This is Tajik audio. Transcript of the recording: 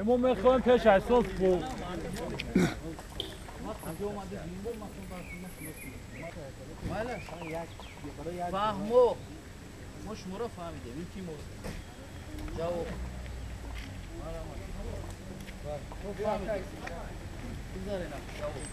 Мо мехоҳем пеш аз сол бо фаҳмо, мо шуморо фаҳмидем, илтимос, ҷавоб. Бигзарена, ҷавоб.